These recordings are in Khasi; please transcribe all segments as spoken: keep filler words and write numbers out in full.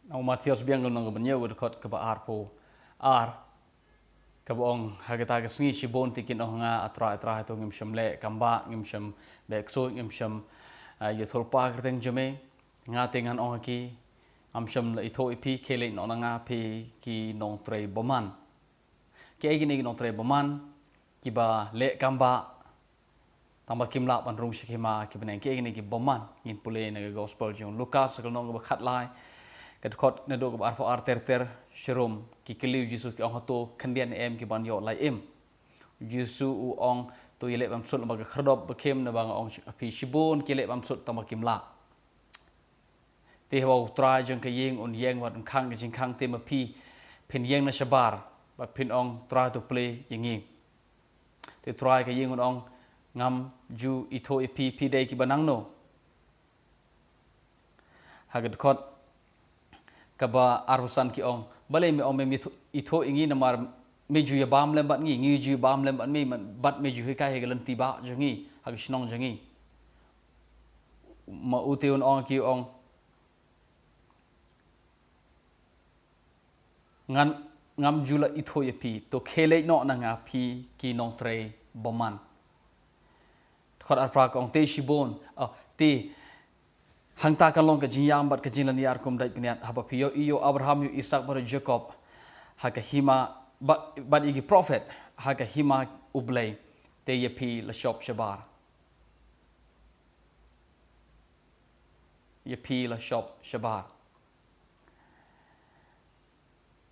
Na u Mathaios biang ka lynnong kaba hynñiew ka dkhot kaba arphew ar, kaba ong, ha kata ka sngi shibun te kin ong ha nga, A Trai, A Trai, hato ngim shym leh kam bah, ngim shym beh ksuid, ngim shym, ah, ïathuhlypa ha ka kyrteng jong me? Nga te ngan ong ha ki, ngam shym la ithuh ïa phi, khie leit noh na nga phi ki nongtrei bymman. Kiei kine ki nongtrei bymman? Kiba leh kam bah, tangba kim lah ban rung sha ka hima ki bneng. Kiei kine ki bymman? Ngin pule na ka gospel jong u Lukas, ka lynnong kaba khatlai, ka dkhot naduh kaba arphew ar ter ter. Sharum ki kylli u Jisu, ki ong, hato khyndiat ne em ki ban ïoh lai im? U Jisu u ong, to ïaleh bamsut lyngba ka khyrdop bakhim, naba nga ong ha phi, shibun ki leh bamsut tangba kim lah. Te haba u trai jong ka ïing un ïeng bad un khang ka jingkhang, te ma phi phin ïeng na shabar bad phin ong, Trai, to plie ïa ngi. Te u trai ka ïing un ong, ngam ju ithuh ïa phi, phi dei kiba nangno? Ha ka dkhot kaba arphew san ki ong, balei me ong mem ithuh, ithuh ïa ngi, namar me ju ïabam lem bad ngi, ngi ju ïabam lem bad me, man, bad me ju hikai ha ka lynti bah jong ngi, ha ka shnong jong ngi. Ma u te un ong, ki ong, ngan, ngam ju la ithuh ïa phi, to khie leit noh na nga phi ki nongtrei bymman. Dkhot arphew phra ka ong, te shibun, oh, te hangta kan long ka jingïam bad ka jinglynñiar kum dait bniat, haba phi ïohi ïa u Abraham, ïa u Isaak bad ïa u Jakob ha ka hima, bad, bad ïa ki prophet ha ka hima U Blei, te ïa phi la shop shabar. Ïa phi la shop shabar.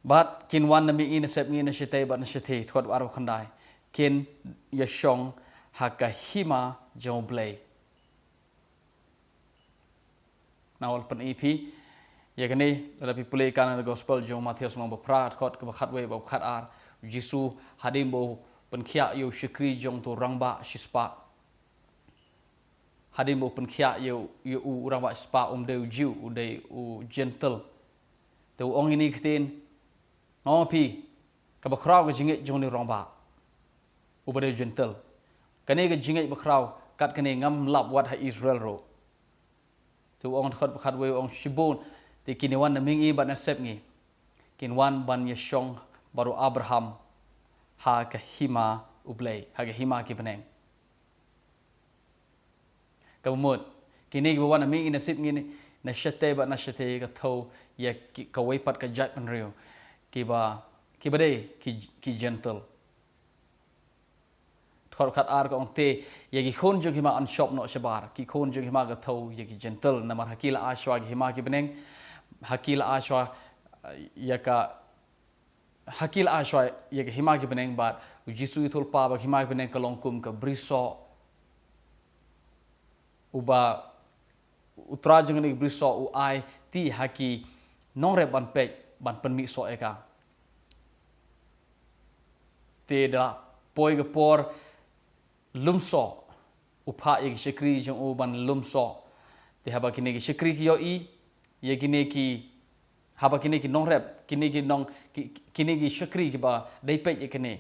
Bad kin wan na mihngi, na sepngi, na shatei bad na shathie, dkhot arphew khyndai, kin ïashong ha ka hima jong U Blei. Nga la pyni ïa phi ïa kane lada phi pule ïa ka na ka gospel jong u Mathaios lynnong ba phra, dkhot kaba khatwei bad khatar. U Jisu, hadien ba u pynkhiah ïa u shakri jong uto u rangbah shispah, hadien ba u pynkhiah ïa u, ïa u rangbah shispah, um dei u Jiw, u dei u Jentil. Te u ong ïa kine ki ktien, nga ong ïa phi, kaba khraw ka jingngeit jong une u rangbah uba dei u Jentil. Kane ka jingngeit bakhraw, kat kane ngam lap wat ha Israel ruh. Te u ong, dkhot ba khatwei u ong, shibun te kin ïawan na mihngi bad na sepngi, kin wan ban ïashong bad u Abraham ha ka hima U Blei, ha ka hima ki bneng. Kaba mut, kine kiba wan na mihngi, na sepngi, na shatei bad na shathie, ka thew ïa ki, kawei pat ka jaitbynriew, kiba, kiba dei ki, ki Jentil. Dkhot khatar ka ong, te ïa ki khun jong ki hima yn shop noh shabar. Ki khun jong ki hima ka thew ïa ki Jentil, namar ha ki la ai shuwa ki hima ki bneng, ha ki la ai shuwa, eh, ïa ka, ha ki la ai shuwa ïa ka hima ki bneng, bad u Jisu u ïathuhlypa ba ka hima ki bneng ka long kum ka brisoh. Uba u Trai jong kane ka brisoh u ai te ha ki nongrep ban peit, ban pynmih soh ïa ka. Te da poi ka por lum soh, u phah ïa ki shakri jong u ban lum soh. Te haba kine ki shakri ki ïohi ïa kine ki, haba kine ki nongrep, kine ki nong, ki, kine ki shakri kiba dei peit ïa kane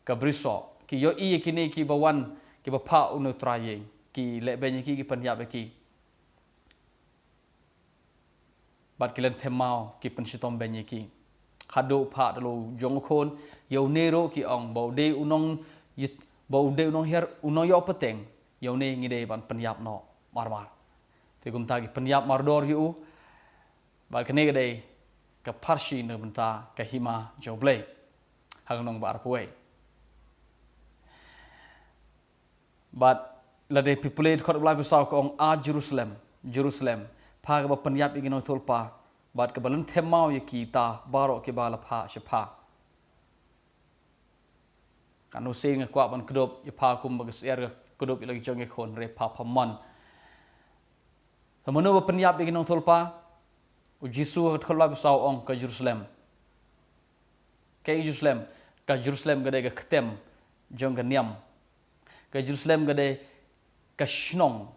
ka brisoh ki ïohi ïa kine kiba wan, kiba phah une u trai ïing, ki lehbeiñ ïa ki, ki pynïap ïa ki. Bad ki lynthem maw, ki pynshitom beiñ ïa ki. Haduh phah da la u jong u khun ïa une ruh, ki ong, ba u dei u nong, ba u dei u nonghiar, u nongïoh pateng, ïa une ngi dei ban pynïap noh marmar. Te kumta ki pynïap mardor ïa u. Bad kane ka dei ka pharshi na ka bynta ka hima jong U Blei. Ha ka lynnong ba arphew wei. Bad lada phi pule dkhot ba laiphew saw ka ong, A Jerusalem, Jerusalem, pha kaba pynïap ïa ki nongïathuhlypa bad kaba lynthem maw ïa kita baroh kiba la phah shapha. Katno sien nga kwah ban kdup ïa pha kumba ka syiar ka kdup ïa la ki jong ki khun, hynrei pha pham mon. Te mano ba pynïap ïa ki nongïathuhlypa? U Jisu ha ka dkhot ba laiphew saw u ong, ka Jerusalem. Ka Jerusalem, ka Jerusalem ka dei ka ktem jong ka niam. Ka Jerusalem ka dei ka shnong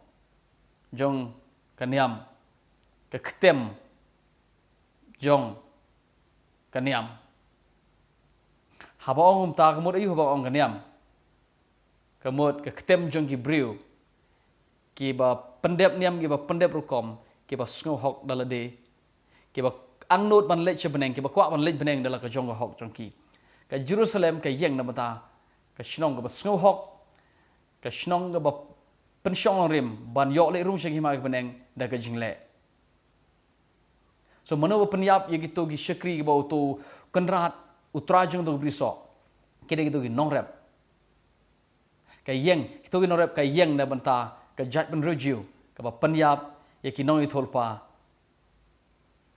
jong ka niam, ka ktem jong ka niam. Haba ong kumta, ka mut aïu haba ong ka niam? Ka mut ka ktem jong ki briew kiba pyndep niam, kiba pyndep rukom, kiba sngewhok da lade, kiba angnud ban leit sha bneng, kiba kwah ban leit bneng da la ka jong ka hok jong ki. Ka Jerusalem ka ïeng na bynta ka shnong kaba sngewhok, ka shnong kaba pynshong nongrim ban ïoh leit rung sha ki hima ki bneng da ka jingleh. So mano ba pynïap ïa kito ki shakri kiba uto u Kynrad, u Trai jong uto u brisoh? Ki dei kito ki nongrep. Ka ïeng, kito ki nongrep ka ïeng na bynta ka jaitbynriew Jiw kaba pynïap ïa ki nongïathuhlypa,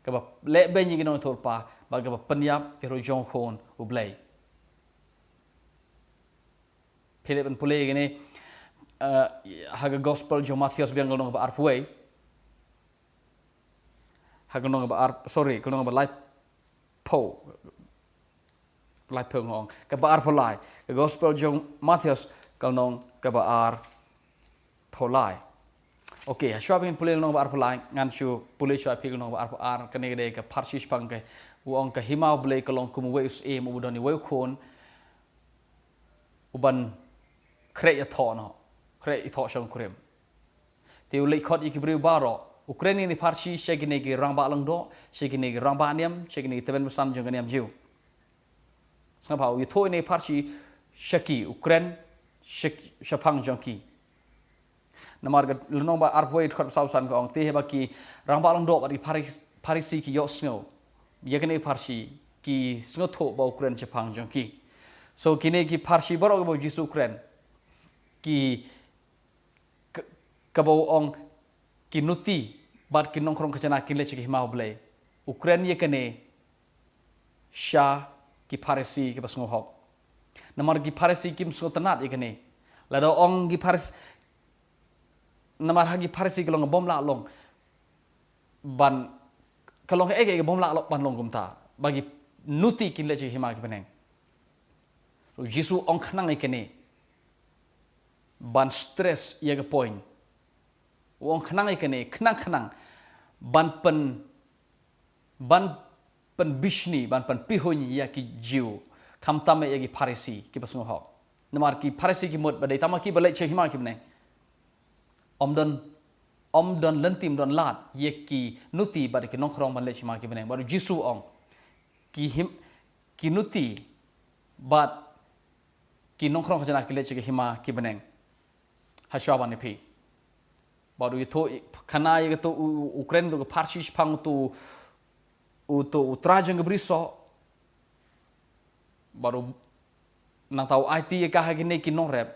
kaba lehbeiñ ïa ki nongïathuhlypa, bad kaba pynïap ïa u riewkhun u Blei. Phi lah ban pule ïa kine, eh, ha ka gospel jong u Mathaios biang ka lynnong ba arphew wei. Ha ka lynnong ba ar, sorry, ka lynnong ba laiphew. Laiphew nga ong. Kaba arphew lai. Ka gospel jong u Mathaios ka lynnong kaba arphew lai. Okay, ha shuwa ba ngin pule lynnong ba arphew lai, ngan shu pule shuwa phi ka lynnong ba arphew ar, kane ka dei ka pharshi shaphang ka, u ong ka hima u Blei ka long kum uwei u syiem uba don uwei u khun uban khreh ïathoh noh, khreh ïathoh shongkurim. Te u leit khot ïa ki briew baroh, u kren ïa kine ki pharshi sha kine ki rangbah lyngdoh, sha kine ki rangbah niam, sha kine ki tymmen basan jong ka niam Jiw. Sngap bha, u ïathuh ïa kine ki pharshi sha ki, u kren sha, shaphang jong ki. Namar ka lynnong ba arphew wei dkhot saw san ka ong, te haba ki rangbah lyngdoh bad ki Pharis-, Pharisi ki ïohsngew ïa kine ki pharshi, ki sngewthuh ba u kren shaphang jong ki. So kine ki pharshi baroh kiba u Jisu u kren, ki, k-, kaba u ong ki nuti bad ki nongkhrong khajna kin leit sha ka hima u Blei, u kren ïa kane sha ki Pharisi kiba sngewhok. Namar ki Pharisi kim sngewtynnad ïa kane. Lada ong ki Pharis-, namar ha ki Pharisi ka long bym lah long ban, ka long kaei kaei ka bym lah long ban long kumta, ba ki nuti kin leit sha ka hima ki bneng. U Jisu u ong khnang ïa kane ban stress ïa ka point. U ong khnang ïa kane, khnang khnang ban pyn, ban pynbishni, ban pynpihuiñ ïa ki Jiw, khamtam ïa ki Pharisi kiba sngewhok. Namar ki Pharisi ki mut ba dei tang ma ki ba leit sha hima ki bneng. Ym don, ym don lynti, ym don lad ïa ki nuti bad ki nongkhrong ban leit sha hima ki bneng. Bad u Jisu u ong ki him, ki nuti bad ki nongkhrong khajna ki leit sha ka hima ki bneng. Ha shuwa ban ïa phi. Bad u ïathuh, khana ïa kato u, u, u kren kato ka pharshi shaphang uto, uto u Trai jong ka brisoh. Bad u nangta u aiti ïa ka ha kine ki nongrep,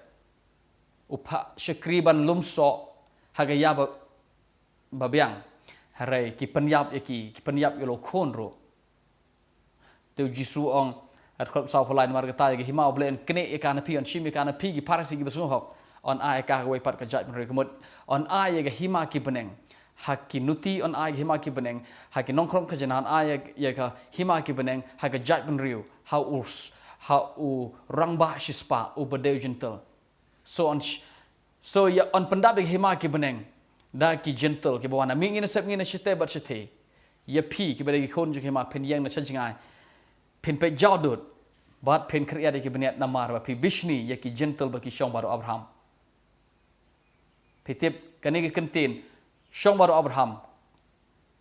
u phah shakri ban lum soh ha ka ïa ba, ba biang. Hynrei ki pynïap ïa ki, ki pynïap ïa la u khun ruh. Te u Jisu u ong, ha dkhot saw phew lai, namar kata ïa ka hima u Blei yn knieh ïa ka na phi, yn shim ïa ka na phi ki Pharisi kiba sngewhok. Yn ai ïa ka ha kawei pat ka jaitbynriew, ka mut yn ai ïa ka hima ki bneng ha ki nuti, yn ai ïa ka hima ki bneng ha ki nongkhrong khajna, yn ai ïa, ïa ka hima ki bneng ha ka jaitbynriew, ha u s-, ha u rangbah shispah uba dei u Jentil. So yn sh-, so ïa yn pyndap ïa ka hima ki bneng da ki Jentil kiba wan na mihngi na sepngi, na shate bad shate. Ïa phi kiba dei ki khun jong ka hima, phin ïeng na sha jngai, phin peit jawdud bad phin khriat ïa ki bniat namar ba phi bishni ïa ki Jentil ba ki shong bad u Abraham. Phi tip kane ka kyntien shong bad u Abraham,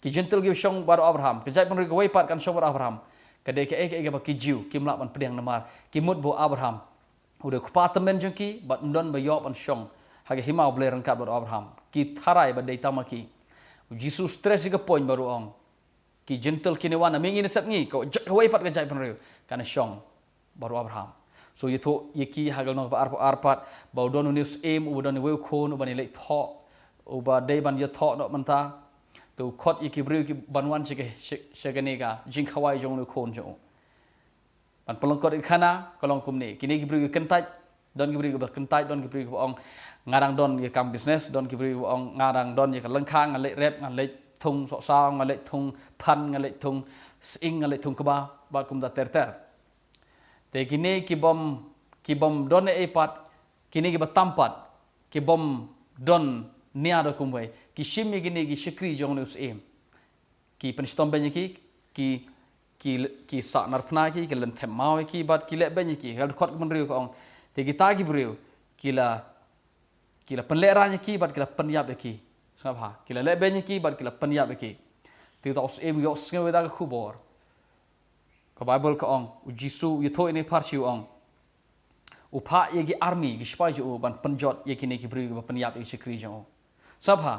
ki Jentil ki shong bad u Abraham, ka jaitbynriew kawei pat kan shong bad u Abraham. Ka dei kaei kaei kaba ki Jiw kim lah ban pdiang namar ki mut ba u Abraham u dei u kpa tymmen jong ki bad ym don ba ïoh ban shong ha ka hima u Blei ryngkat bad u Abraham. Ki tharai ba dei tang ma ki. U Jisu u stress ïa ka point bad u ong ki Jentil kine wan na mihngi na sepngi, ka, kawei pat ka jaitbynriew kan shong bad u Abraham. So ïathuh ïa ki ha ka lynnong ba arphew ar pat ba u don une u syiem uba don uwei u khun uban ïaleit thoh, uba dei ban ïathoh noh mynta. Te u khot ïa ki briew ki ban wan sha ka, sha, sha kane ka jingkhawai jong une u khun jong u. Ban pynlyngkot ïa ka khana ka long kumne. Kine ki briew ki kyntait, don ki briew kiba kyntait, don ki briew kiba ong nga dang don ïa ka kam business, don ki briew kiba ong nga dang don ïa ka lyngkha, ngan leit rep, ngan leit thung sohsaw, ngan leit thung phan, ngan leit thung sying, ngan leit thung kba, bad kumta ter ter. Te kine ki bym, ki bym don ei ei pat, kine kiba tam pat, ki bym don nia da kumwei, ki shim ïa kine ki shakri jong une u syiem. Ki pynshitom beiñ ïa ki, ki, ki, ki sah narphna ïa ki, ki lynthem maw ïa ki, bad ki leh beiñ ïa ki. Ka dkhot ka hynriew ka ong, te kita ki briew ki la, ki la pynlehraiñ ïa ki bad ki la pynïap ïa ki. Nabha, ki la leh beiñ ïa ki, bad ki la pynïap ïa ki. Te uta u syiem u ïohsngew ïa ka khubor. Ka Baibl ka ong, u Jisu, u ïathuh ïa kine ki pharshi u ong. U phah ïa ki army, ki sipai jong u, ban pynjot ïa kine ki briew, ba pynïap ïa ki shakri jong u. Sngap bha,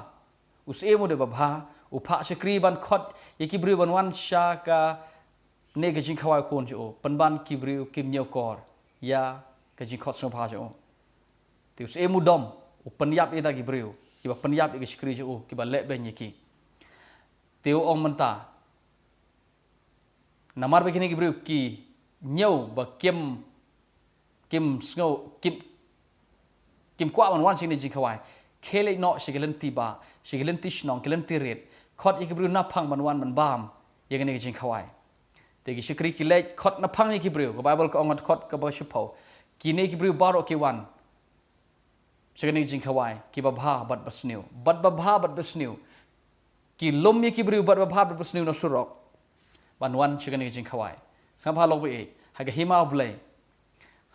u syiem u dei babha, u phah shakri ban khot ïa ki briew ban wan sha kane ka jingkhawai khun jong u. Pynban ki briew kim ñiewkor ïa ka jingkhot sngewbha jong u. Te u syiem u dom, u pynïap ïa kita ki briew, kiba pynïap ïa ki shakri jong u, kiba leh beiñ ïa ki. Te u ong mynta, namar ba kine ki briew ki ñiew ba kim, kim sngew, kim, kim kwah ban wan sha kane ka jingkhawai. Khie leit noh sha ki lynti bah, sha ki lynti shnong, ki lynti rit. Khot ïa ki briew naphang ban wan ban bam ïa kane ka jingkhawai. Te ki shakri ki leit khot naphang ïa ki briew. Ka Baibl ka ong ha dkhot kaba shiphew, kine ki briew baroh ki wan sha kane ka jingkhawai, kiba bha bad basniew. Bad babha bad basniew. Ki lum ïa ki briew bad babha bad basniew na surok ban wan sha kane ka jingkhawai. Sngap bha lok ba ïeit, ha ka hima U Blei.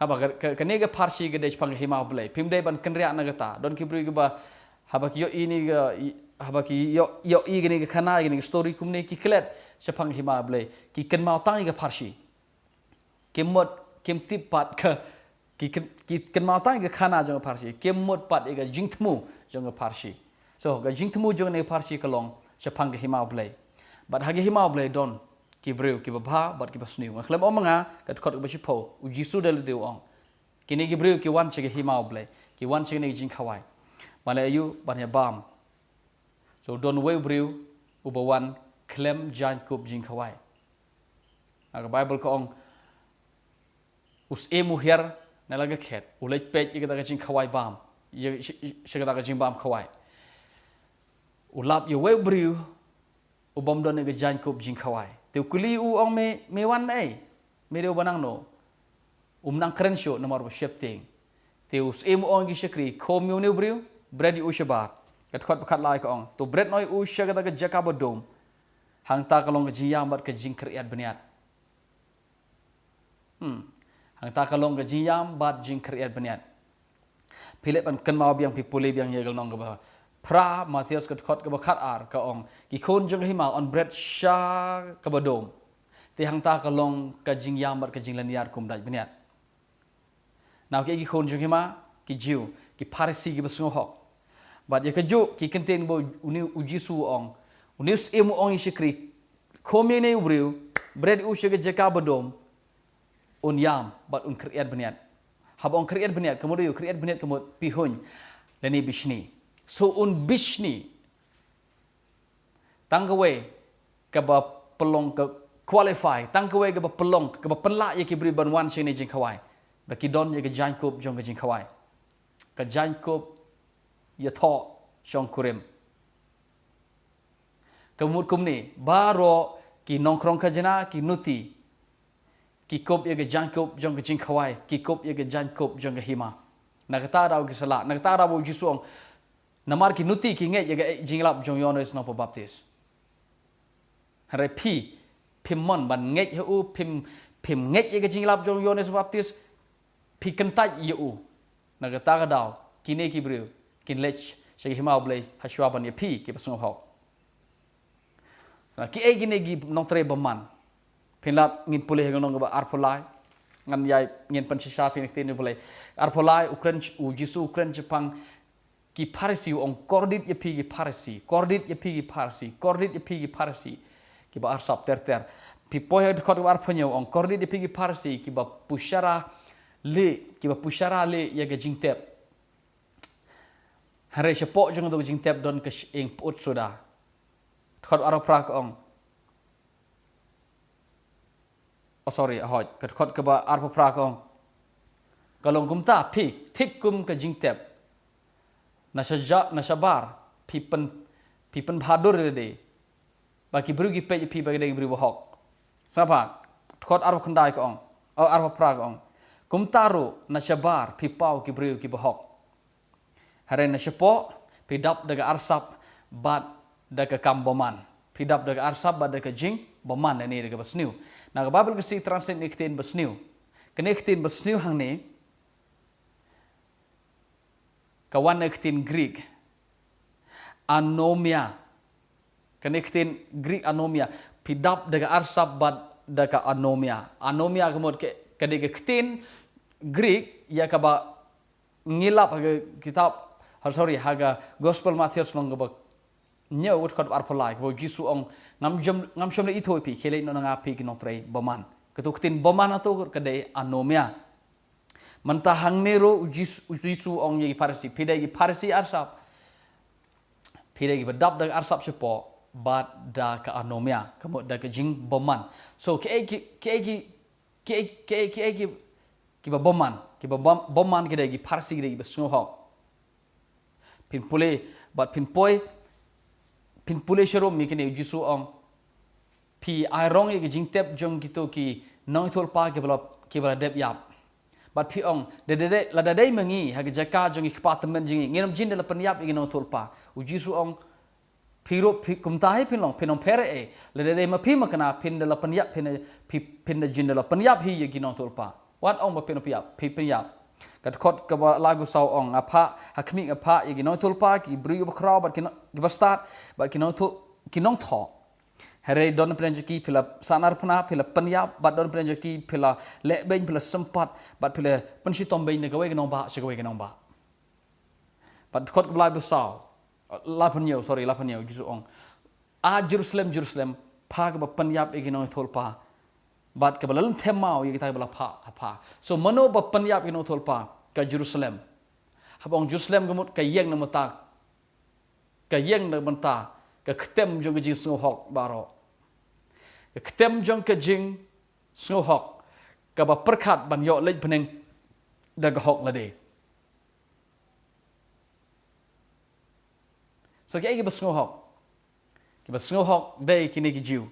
Haba ka, ka, kane ka pharshi ka dei shaphang ka hima U Blei. Phim dei ban kynriah na kata. Don ki briew kiba, haba ki ïohi ïa kane ka, i-, haba ki ïoh, ïohi ïa kane ka khana, ïa kane ka story kumne, ki klet shaphang ka hima U Blei. Ki kynmaw tang ïa ka pharshi. Kim mut, kim tip pat ka, ki kyn-, ki kynmaw tang ïa ka khana jong ka pharshi. Kim mut pat ïa ka jingthmu jong ka pharshi. So, ka jingthmu jong kane ka pharshi ka long shaphang ka hima U Blei. Bad ha ka hima U Blei don ki briew kiba bha bad kiba sniew. Nga khlem ong ma nga, ka dkhot kaba shiphew, u Jisu da lade u ong, kine ki briew ki wan sha ka hima U Blei, ki wan sha kane ka jingkhawai. Ban leh aïu? Ban ïa bam. So, don uwei u briew uba wan khlem jaiñkup jingkhawai. Na ka Baibl ka ong, u syiem u hiar na la ka khet, u leit peit ïa kata ka jingkhawai bam, ïa, sha, sha kata ka jingbam khawai. U lap ïa uwei u briew u bym don ïa ka jaiñkup jingkhawai. Te u kylli u, ong, me, me wan naei? Me dei uba nangno? Um nang kren shuh namar ba sheptieng. Te u syiem u ong ïa ki shakri, khum ïa une u briew, bret ïa u shabar. Ka dkhot ba khatlai ka ong, to bret noh ïa u sha kata ka jaka ba dum. Hangta ka long ka jingïam bad ka jingkhriat bniat. Hmm. Hangta ka long ka jingïam bad jingkhriat bniat. Phi leh ban kynmaw biang, phi pule biang ïa ka lynnong kaba phra, Mathaios ka dkhot kaba khatar, ka ong, ki khun jong ka hima yn bret sha kaba dum. Te hangta ka long ka jingïam bad ka jinglynñiar kum dait bniat. Nangta ki khun jong ka hima, ki Jiw, ki Pharisi kiba sngewhok. Bad ïa kajuh ki kyntien ba une u Jisu u ong, une u syiem u ong ïa ki shakri, khum ïa une u briew, bret ïa u sha ka jaka ba dum, un ïam bad un khriat bniat. Haba ong khriat bniat, ka mut ïa u khriat bniat ka mut pyrshah lane bishni. So un bishni. Tang kawei kaba pynlong, ka qualify, tang kawei kaba pynlong, kaba pynlah ïa ki briew ban wan sha kane ka jingkhawai. Ba ki don ïa ka jaiñkup jong ka jingkhawai. Ka jaiñkup ïathoh shongkurim. Ka mut kumne, baroh ki nongkhrong khajna, ki nuti, ki kup ïa ka jaiñkup jong ka jingkhawai, ki kup ïa ka jaiñkup jong ka hima. Na kata ka daw ki sa lah, na kata ka daw ba u Jisu u ong, namar ki nuti ki ngeit ïa ka, eh, jingïalap jong u Ïoannis Nongpynbaptis. Hynrei phi, phim mon ban ngeit ha u, phim, phim ngeit ïa ka jingïalap jong u Ïoannis Baptis, phi kyntait ïa u. Na kata ka daw, kine ki briew kin leit sha ka hima U Blei ha shuwa ban ïa phi kiba sngewhok. Na kiei kine ki nongtrei bymman? Phin lap ngin pule ha ka lynnong kaba arphew lai. Ngan ïai, ngin pynshisha phi na ka ktien U Blei. Arphew lai, u kren, u Jisu u kren shaphang ki Pharisi, u ong, kordit ïa phi ki Pharisi, kordit ïa phi ki Pharisi, kordit ïa phi ki Pharisi, kiba arsap ter ter. Phi poi ha dkhot kaba arphew hynñiew, u ong, kordit ïa phi ki Pharisi, kiba pyrshara lieh, kiba pyrshara lieh ïa ka jingtep. Hynrei shapoh jong kata ka jingtep don ka shyieng pyut suda. Dkhot arphew phra ka ong, oh, sorry, hooid, ka dkhot kaba arphew phra ka ong, ka long kumta, phi, thik kum ka jingtep. Na shaja-, na shabar, phi pyn, phi pynbhadur ïa lade. Ba ki briew ki peit ïa phi ba ki dei ki briew ba hok. Sngap bha, dkhot arphew khyndai ka ong, oh, arphew phra ka ong, kumta ruh na shabar phi paw ki briew kiba hok. Hynrei na shapoh, phi dap da ka arsap bad da ka kam bymman. Phi dap da ka arsap bad da ka jingbymman, ne da kaba sniew. Na ka Baibl ka Khasi translate ïa ka ktien ba sniew. Kane ka ktien ba sniew hangne, ka wan na ka ktien Greek. Anomia. Kane ka ktien Greek anomia. Phi dap da ka arsap bad da ka anomia. Anomia ka mut ka, ka dei ka ktien Greek ïa kaba ngi lap ha ka kitab, ha, sorry, ha ka Gospel Mathaios lynnong kaba hynñiew, dkhot arphew lai, kaba u Jisu u ong, ngam shym, ngam shym la ithuh ïa phi, khie leit noh na nga phi ki nongtrei bymman. Kato ka ktien bymman hato ka dei anomia. Mynta hangne ruh u Jis-, u Jisu u ong ïa ki Pharisi, phi dei ki Pharisi arsap. Phi dei kiba dap da ka arsap shapoh bad da ka anomia, ka mut da ka jingbymman. So, kiei ki, kiei ki, kiei, kiei, kiei ki, kiba bymman, kiba bym-, bymman ki dei ki Pharisi, ki dei kiba sngewhok. Phin pule, bad phin poi, phin pule sharum ïa kine, u Jisu u ong, phi ai rong ïa ka jingtep jong kito ki nongïathuhlypa kiba la, kiba la dep ïap. Bad phi ong, da, da, da, lada dei ma ngi ha ka jaka jong ki kpa tymmen jong ngi, ngin ym jin da la pynïap ïa ki nongïathuhlypa. U Jisu u ong, phi ruh, phi, kumta hi phin long, phin ym pher ei. Lada dei ma phi ma kane, phin da la pynïap, phin, phi, phin da jin da la pynïap hi ïa ki nongïathuhlypa. Wat ong ba phin ym pynïap, phi pynïap. Ka dkhot kaba laiphew saw u ong, nga phah ha khmih, nga phah ïa ki nongïathuhlypa, ki briew kiba khraw, bad ki nong-, kiba stad, bad ki nongthoh, ki nongthoh. Hynrei don pynïap jong ki phi la sahnarphna, phi la pynïap, bad don pynïap jong ki phi la lehbeiñ, phi la sympat, bad phi la pynshitom beiñ na kawei ka nongbah sha kawei ka nongbah. Bad dkhot kaba laiphew saw, laiphew hynñiew, sorry, laiphew hynñiew, u Jisu u ong, a Jerusalem, Jerusalem, pha kaba pynïap ïa ki nongïathuhlypa, bad kaba la lynthem maw ïa kita kiba la phah ha pha. So mano ba pynïap ïa ki nongïathuhlypa? Ka Jerusalem. Haba ong Jerusalem ka mut ka ïeng na bynta, ka ïeng na bynta ka ktem jong ka jingsngewhok baroh. Ka ktem jong ka jingsngewhok kaba pyrkhat ban ïoh leit bneng da ka hok lade. So kiei kiba sngewhok? Kiba sngewhok dei kine ki Jiw.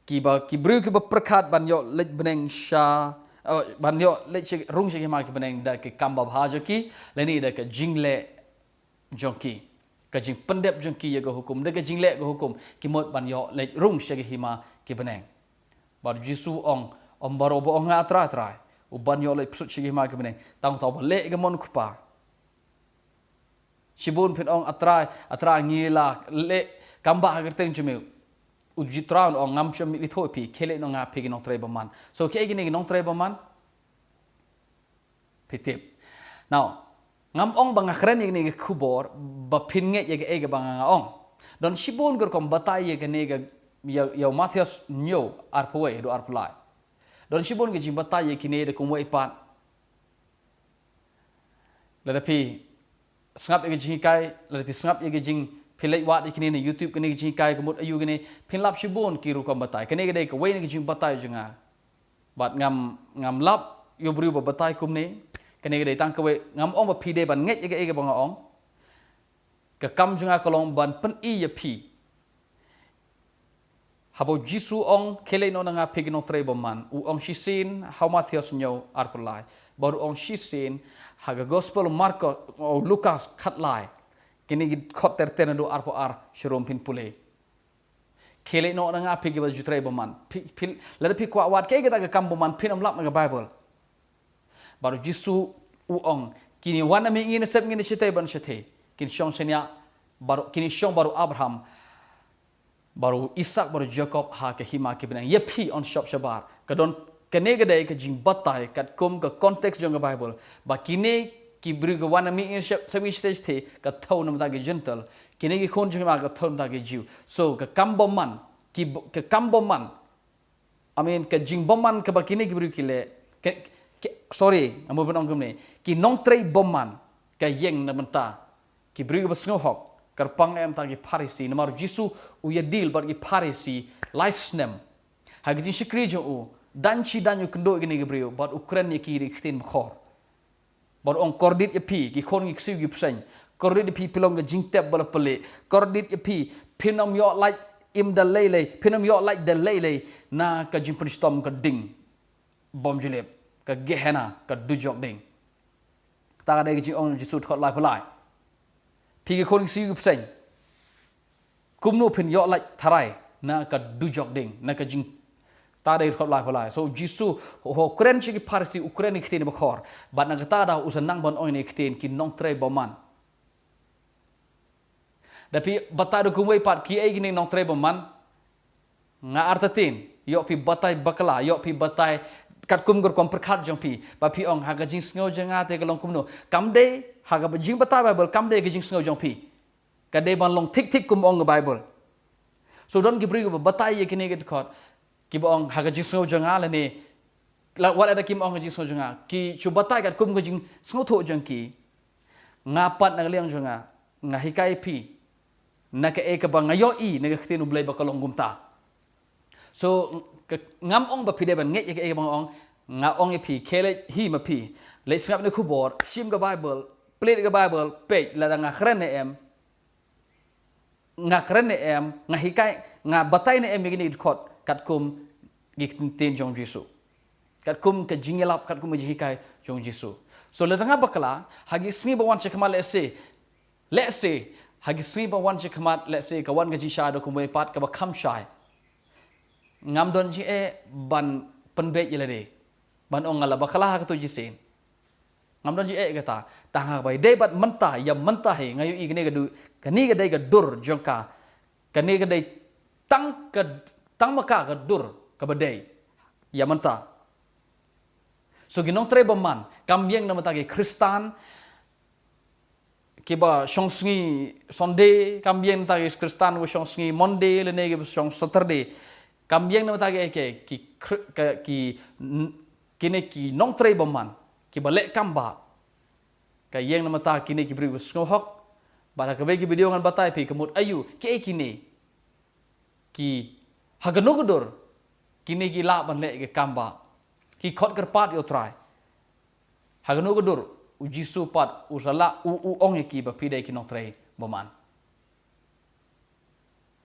Kiba, ki briew kiba pyrkhat ban ïoh leit bneng sha, oh, ban ïoh leit sha, rung sha ki hima ki bneng da ki kam babha jong ki, lane da ka jingleh jong ki. Ka jingpyndep jong ki ïa ka hukum, da ka jingleh ka hukum, ki mut ban ïoh leit rung sha ki hima ki bneng. Bad u Jisu u ong, ym baroh ba ong nga, A Trai, A Trai, u ban ïoh leit pyrshah sha ki hima ki bneng, tang uta uba leh ïa ka mon u Kpa. Shibun phin ong, A Trai, A Trai, ngi la leh kam bah ha ka kyrteng jong me. U Trai un ong, ngam shym la ithuh ïa phi, khie leit noh na nga phi ki nongtrei bymman. So kiei kine ki nongtrei bymman? Phi tip. Now, ngam ong ba nga kren ïa kane ka khubor ba phin ngeit ïa kaei kaba nga nga ong. Don shibun ki rukom batai ïa kane ka, ïa, ïa u Mathaios hynñiew, arphew wei haduh arphew lai. Don shibun ki jingbatai ïa kine, da kumwei pat, lada phi sngap ïa ki jinghikai, lada phi sngap ïa ki jing, phi leit wad ïa kine na YouTube, kine ki jinghikai ka mut aïu kine, phin lap shibun ki rukom batai. Kane ka dei kawei na ki jingbatai jong nga. Bad ngam, ngam lap ïa u briew ba batai kumne. Kane ka dei tang kawei, ngam ong ba phi dei ban ngeit ïa kaei kaba nga ong. Ka kam jong nga ka long ban pyni ïa phi. Haba u Jisu u ong, khie leit noh na nga phi ki nongtrei bymman, u ong shisien ha u Mathaios hynñiew, arphew lai. Bad u ong shisien ha ka Gospel Markos, oh, Lukas khatlai, kine ki dkhot ter ter naduh arphew ar sharum phin pule. Khie leit noh na nga phi kiba ju trei bymman. Phi, phi, lada phi kwah wad kaei kata ka kam bymman, phin ym lap na ka Baibl. Bad u Jisu u ong, kine wan na mihngi, na sepngi, na shatei bad na shatei, kin shong shaniah baroh, kin shong baroh u Abraham, baroh u Isaak, baroh u Jakob ha ka hima ki bneng. Ïa phi yn shop shabar. Ka don, kane ka dei ka jingbatai katkum ka context jong ka Baibl. Ba kine ki briew ki wan na mihngi, sep-, sepngi, shatei, shatei, ka thew na bynta ki Jentil. Kine ki khun jong ki hima ka thew na bynta ki Jiw. So ka kam bymman, ki b-, ka kam bymman, I mean, ka jingbymman kaba kine ki briew ki leh, ki, ki, sorry, nga mut ban ong kumne, ki nongtrei bymman ka ïeng na bynta ki briew kiba sngewhok, kyrpang na bynta ki Pharisi. Namar u Jisu u ïa deal bad ki Pharisi lai snem. Ha ka jingshakri jong u, dang shi dang u kynduh ïa kine ki briew bad u kren ïa ki da ki ktien bakhor. Bad u ong, kordit ïa phi ki khun ki ksiew ki bseiñ. Kordit ïa phi, phi long ka jingtep ba la pynleh. Kordit ïa phi, phin ym ïoh lait im da lei lei, phin ym ïoh lait da lei lei na ka jingpynshitom ka ding bymjulep, ka Gehenna, ka dujok ding. Kata ka dei ka jingong Jisu, dkhot laiphew lai. Phi ki khun ki ksiew ki bseiñ, kumno phin ïoh lait tharai na ka dujok ding, na ka jing-, ta dei dkhot laiphew lai. So Jisu u kren sha ki Pharisi, u kren ïa ki ktien bakhor. Bad na kata ka daw u sa nang ban ong ïa ki ktien ki nongtrei bymman. Da phi batai da kumwei pat kiei kine ki nongtrei bymman, nga artatien, ïoh phi batai bakla, ïoh phi batai katkum ka rukom pyrkhat jong phi, ba phi ong ha ka jingsngew jong nga te ka long kumno. Kam dei, ha ka jingbatai Bible, kam dei ka jingsngew jong phi. Ka dei ban long thik thik kum ong ka Bible. So don ki briew ba batai ïa kine ki dkhot, kiba ong ha ka jingsngew jong nga lane, la, wat lada kim ong ha ka jingsngew jong nga, ki shu batai katkum ka jingsngewthuh jong ki. Nga pat na ka liang jong nga, nga hikai phi na kaei kaba nga ïohi na ka ktien U Blei ba ka long kumta. So, ka, ngam ong ba phi dei ban ngeit ïa kaei kaba nga ong, nga ong ïa phi, khie leit hi ma phi. Leit sngap na khubor, shim ka Bible, plie ka Bible, peit lada nga kren ne em, nga kren ne em, nga hikai, nga batai ne em ïa kine ki dkhot katkum ki ktien jong Jisu. Katkum ka jingïalap, katkum ka jinghikai jong Jisu. So lada nga bakla, ha ki sngi ba wan shakhmat lehse, lehse, ha ki sngi ba wan shakhmat lehse ka wan ka jingshai da kumwei pat kaba kham shai. Ngam don jingeh ban pynbeit ïa lade, ban ong nga la bakla ha kato ka jingïaseng. Ngam don jingeh kata. Tang haba ïadei bad mynta, ïa mynta hi nga ïohi kane ka du, kane ka dei ka dur jong ka. Kane ka dei tang ka, tang ma ka ka dur kaba dei ïa mynta. So ki nongtrei bymman, kam ïeng na bynta ki Khristan kiba shong sngi Sunday, kam ïeng na bynta ki Khristan kiba shong sngi Monday lane kiba shong Saturday. Kam ïeng na bynta ki, ki, ki, ki, ki, kine ki nongtrei bymman kiba leh kam ba, ka ïeng na bynta kine ki briew ba sngewhok. Bad ha kawei ka video ngan batai phi ka mut aïu, kiei kine, ki, ha kano ka dur kine ki lah ban leh ka kam ba, ki khot kyrpad ïa U Trai. Ha kano ka dur U Jisu pat u sa lah u, u ong ïa ki ba phi dei ki nongtrei bymman.